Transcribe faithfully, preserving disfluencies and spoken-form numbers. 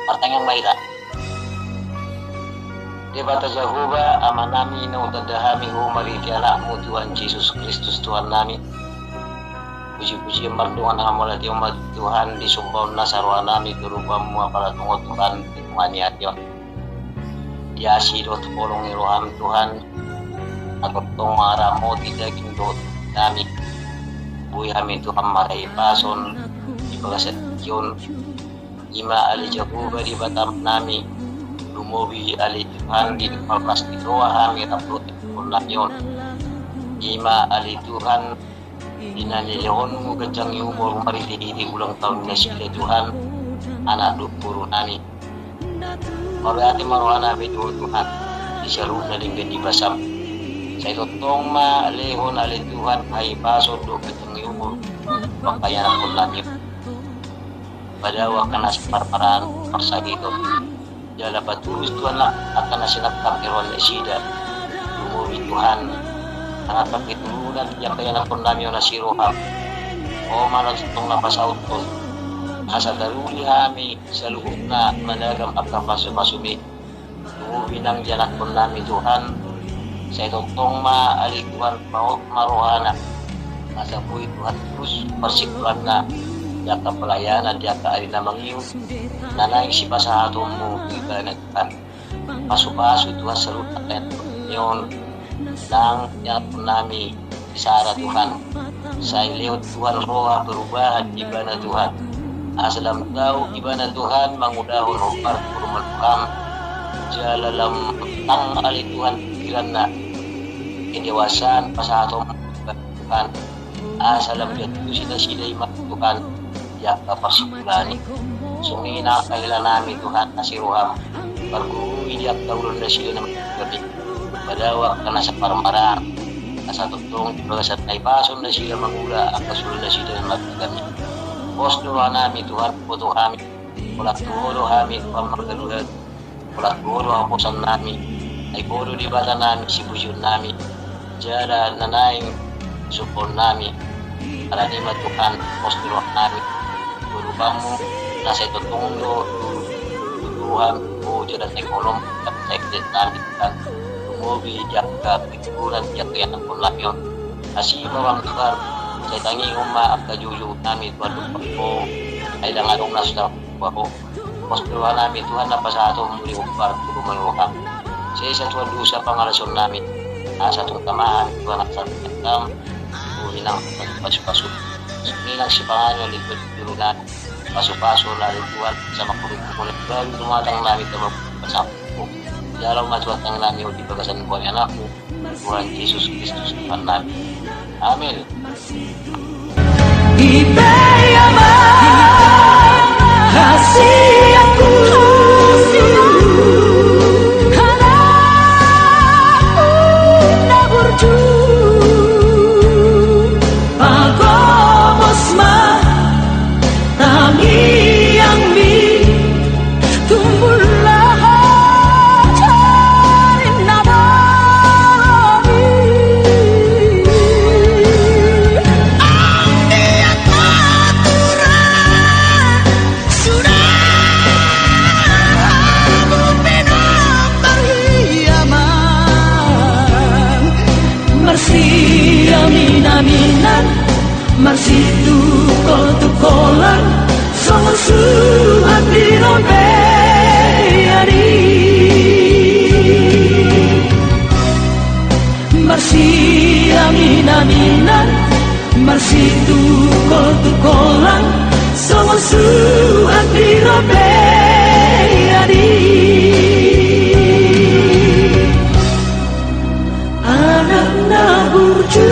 Martangiang ma hita. Debata Jahowa, Amanami, naung tanda hami Ho marhite Anakmu Tuhan Jesus Kristus Tuhannami. Puji-pujian mardongan hamauliateon ma Tuhan di sombaon nasa rohanami tu adopanmu, apala tung Ho Tuhan di tonga ni ateon. Di asi dohot holong ni roham Tuhan, na tongtong mangaramoti daging dohot nami. Boi hami Tuhan marhahipason di bagasan tingki on. I ma ale Jahowa Debatanami, lumobi ale Tuhan di parlas ni roha hami rap dohot tonami on. I ma ale Tuhan, di na nilehonmu ganjang ni umur marhite-hite ulang taon nasida Tuhan, anak dohot borunami. Mauliate ma rohanami tu Ho Tuhan, di saluhutna denggan ni basam. Sai tongtong ma lehon ale Tuhan hahipason dohot ganjang ni umur, pangkaianakhonnami. Padao angka na saparmaraan parsahiton. Jala patulus Tuhan angka na sinangkap ni roha nasida. Lumobi Tuhan, angka keturunan di angka ianakhonnami on asi roham. Ho ma na tongtong na pasauthon. Asa taruli hami saluhutna managam angka pasu-pasumi. Lumobi nang ianakhonnami Tuhan, sai tongtong ma ale Tuhan, maot ma rohana. Asa boi Tuhan terus parsingkolanna di angka pelayanan di angka ari na mangihut, na naeng sipasahatonmu tu ibana Tuhan. Pasu-pasu Tuhan saluhutna ianakhonnami on, nang ianakhonnami Sara Tuhan. Sai lehon Tuhan roha perubahan di ibana Tuhan. Asa lam tau ibana Tuhan mangulahon hombar tu rumah Tuhan. Jala lam tang ale Tuhan pikiranna. Kedewasaan pasahaton Tuhan. Asa lam diantusi nasida i ma Tuhan. Di angka parsingkolaan i. Songon i nang angka helanami Tuhan asi roham. Parguru i di angka ulaon nasida na mangihut. Padao angka na saparmaraan, asa tongtong di bagasan hahipason nasida mangula angka sula nasida na marhite-hite. Pos do rohanami Tuhan, boto hami, holan tu Ho do hami Tuhan margalu-galu, holan tu Ho do haposannami, ai Ho do Debatanami, sipujionnami, jala na naeng sungkunnami. Alani i ma Tuhan, pos do rohanami tu adopanmu, na sai tongtong do tu roham, Ho jala sai holom, jala sai kedenami Tuhan. Lumobi di angka keturunan di angka ianakhonnami on. Asi ma roham Tuhan, sai tangihon ma angka joujounami Tuhan, dohot Ho. Ai ndang adong na so tangihon Ho. Pos do rohanami Tuhan na pasahatonmu di hombar tu rumah ni roham. Sesa Tuhan dosa pangalahononnami. Asa tung tama hami Tuhan asa tung tama. Boi nang pasu-pasu. Songon i nang sipanganon di turunan. Pasu-pasu ale Tuhan, asa mangkorupkon baru rumah tanganami tama pasampur. Jalo ma Tuhan tanganami di bagasan goar ni Anakmu, Tuhan Jesus Kristus Tuhannami. Amin. Dipeaman hasianku, anakmu na burju, pagomos ma tangiangmi, tumbullah jari na boi. Anggiat ma tura suda hamu pe na marhiaman, marsiaminaminan, marsitungkoltungkolan, songon suhat di robean i. Marsiaminaminan, marsitungkoltungkolan, songon suhat di robean i. Anak na burju